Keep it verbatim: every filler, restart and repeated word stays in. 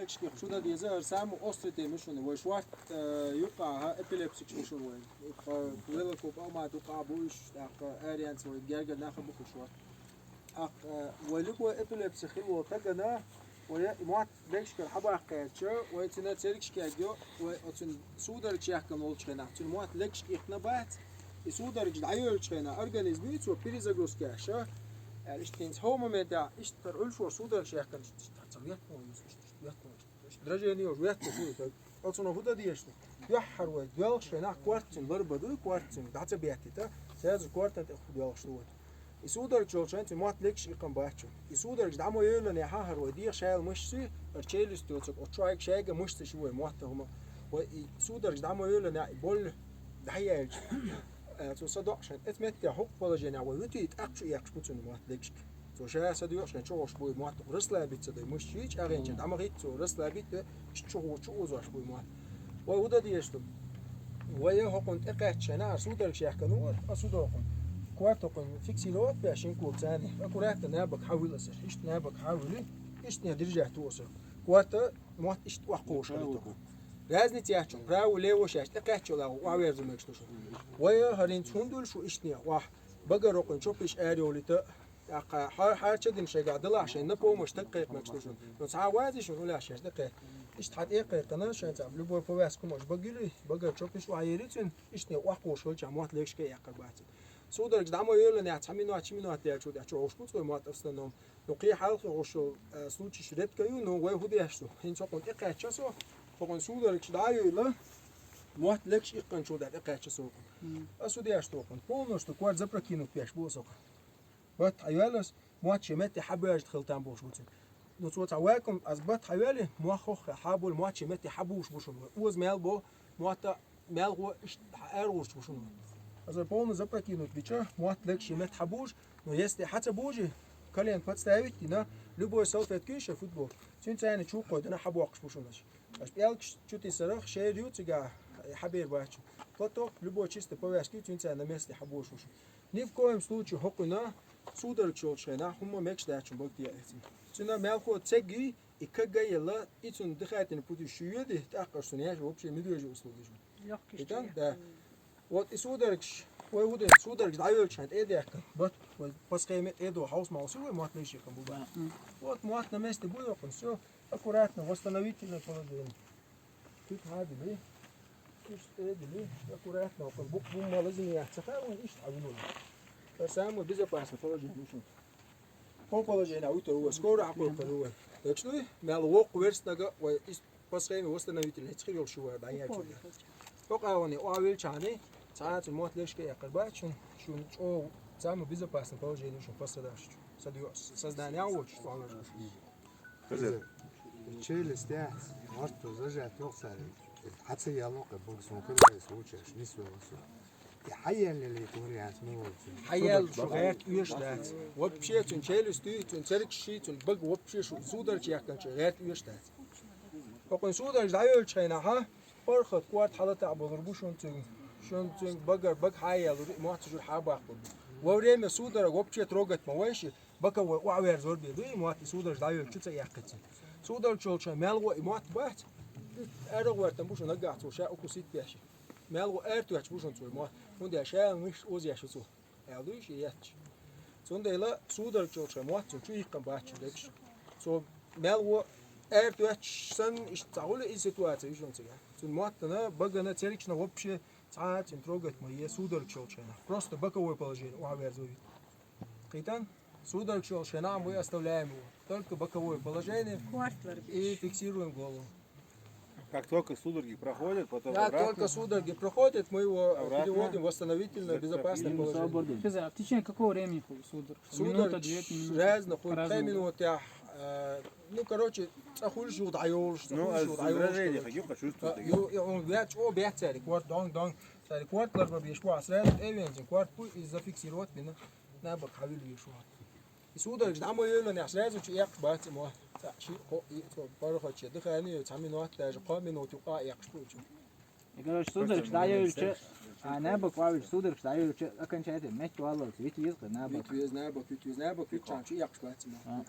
Шких шу да деза, ар самый острый тема шуна. Вай шварт, э, юкъа, ха, эпилепсик шу шуна вай. Юкъа, велико палмат юкъа буш, так, арианц вай герга наха буху шварт. Ак, э, вай любой эпилепсик хило тагана, вай мат декшкар хабах кайча, вай цина церикшкаги, вай оцин сударчах кан волчхена. Цин мат лекшких на бац, и сударч дайолчхена, организм цо перезагрузка ша. Э, иштин хо момента, иштар ульшо сударчах кан, иштар цавет, иштар цавет. Дрожение уж вет, оцуна худа дешна. Яхар вай, дуалшена, кварцин, ларбаду, кварцин, даца бетита, сразу квартан тех дуалшна вай. И сударч волчан ци мат лекш и кам бачу. И сударч дамо ёлане хахар вай, дир шайл мышцы, ар челюсть оцок, очуайк шайга мышцы шуй мат хума. Вай и сударч дамо ёлане, и боль даяйч. Э, цо садокшан, эт метте хук положение, вай вити и такчу якш пуцун мат лекшк. Цо ша садокшан, чогош буй мат, расслабиться дай мышцы, чагенчен, дамо гит цо расслабить, чого чу узаш буй мат. Вай уда диешту. Вай хокон экатчена, ар сударч яхкану, а судокон. Кварт окон фиксировать бяшин кулцани. Аккуратно набак хавиласер. Ишт набак хавили, ишт не держать туосер. Кварта мат ишт вахкошалитоко. Разница ячун, право, лево шаш, экатчола, ваверзу мекштушу. Вай харин цундул шу ишт не, вах. Багарокон чопиш ариолита. Ака, хар, харча дин шега, дала шен, на помощь так кайт мекштушу. Но ца вази шун уля шаш, так кайт. Ишт хат э кайт, кана шен ца, любой повязку мож багили, багар чопиш ваерицин, ишт не вахкошалча, мат лекшке якар бацин. Сударч, дамо ёлане, ца минут, чи минут, я чу, я чу, ошпуц, вай мат в основном. Ну, кий халкы ошо, э, случай редко ю, но вай худяшсу. Хин сокон экатчасо, сокон сударык шдаёйла, мот лекш иккан чулдат экатчасо. А судяш токон. Полностью кварт запрокинут пеш босок. Бат хавялас, мот шеметте хабяжт хылтан бош буцин. Ну, цо ца вакум, аз бат хавяли, мот хох хабул, мот шеметте хабуш бушун. Уз мел бо, мот мел го иш эр гурч бушун. Азар полный запрокинут бича, мот лекш шемет хабуш, но если хаца бужи, колен подставить, на любой салфетки ещё футбол. Цин цайны чу койдана хабуакш бушунаш. Аш пялкш чути сарах, шер ю цига, хабер бачу. Платок, любой чисто повязки, цин цайны на месте хабуш бушун. Ни в коем случае хокуна, сударык шолчхена, хума мекш дачун бог дия этим. Цина мелко цеги, и кагайла, и цун дыхательный пути шуеди, так что не вообще медвежьи услуги. Лёгкий. Итан, да. Вот и сударык, ой, уды, сударык, да, ёлчан, эдяка. Вот, вот, по схеме эдо, хаус маус, ой, мат лишиком буба. Вот, мат на месте буйокон, всё, аккуратно, восстановительное положение. Тут надо, да? Тут эдили, аккуратно, окон, бук бум малазин я, цаха, он ишт, а вино. Это самое безопасное положение, ну что. По положению, а уйто, скоро, а по положению. Так что, мел вок верстнага, ой, из по схеме восстановительный, цхи ёл шува, да, я чуя. Пока он и уавил чаны, цаат мот лешке я карбачун, шун, о, самое безопасное положение, шун пострадавший. Садё-, создание, а вот, что она же. Челюсть, я, может, зажать, ёл сари. Хаца яло, как бы, сон, как бы, случай, не свело. Хаял ле туриас мулчу. Хаял шу герт уеш дац. Вообще цун челюсть, цун церик ши, цун баг вообще шу сударык яхкан шу герт уеш дац. Окон сударык да ёлчхена, ха? Пархат кварт халата болур бу шун цун. Шун цун багар баг хаял ури, мат жур хабах бу. Во время судорог вообще трогать ма вайши, боковой уавер зор беду, и мат и сударык да ёлчу ца яхкаци. Сударык шолча мел го и мат бац. Эрог вертан бу шун агат, ша укусить бяши. Мел го эрт уяч бушун цой мо. Хунде ша мыш уз яш уцу. Элдуй ши ятч. Цунде ила сударык шолча мот цун чу иккан бачу декш. Цо мел го эрт уяч сан иш цагулы и ситуация ишун цига. Цун мот на багана церикшна вообще ца цин трогать ма е сударык шолча. Просто боковое положение, уавер зой. Китан, сударык шолча, мы оставляем его. Только боковое положение. Квартлар и фиксируем голову. Как только судороги проходят, потом как обратно. Только судороги проходят, мы его обратно переводим в восстановительное, безопасное положение. Скажи, а в течение какого времени ходит судорог? Минута, две минуты? Разно ходит, две минуты, а, э, ну, короче, цахуль жуд айолш, ну, а цахуль жуд айолш, раздражение короче. Хочу почувствовать. А, ю-, и он бяч, о, бяч, царик, вот, дон, дон, царик, вот, ларба беш, вот, сразу эвензин, вот, пу-, и зафиксировать, бина, на бок хавил беш, вот. И судорог, да, мой ёло, не, сразу чи як бац, мо. Та, чи, хо, и, цо, пару хоче, дыхание, ца минут, даже ко минут, ка як шпучу. И, короче, судорог, да, ёлче, а, на бок вавил, судорог, да, ёлче, окончательно, мет валлал, вит визг, на бок. Вит визг, на бок, вит визг, на бок, вит чан, чи як бац, мо. А.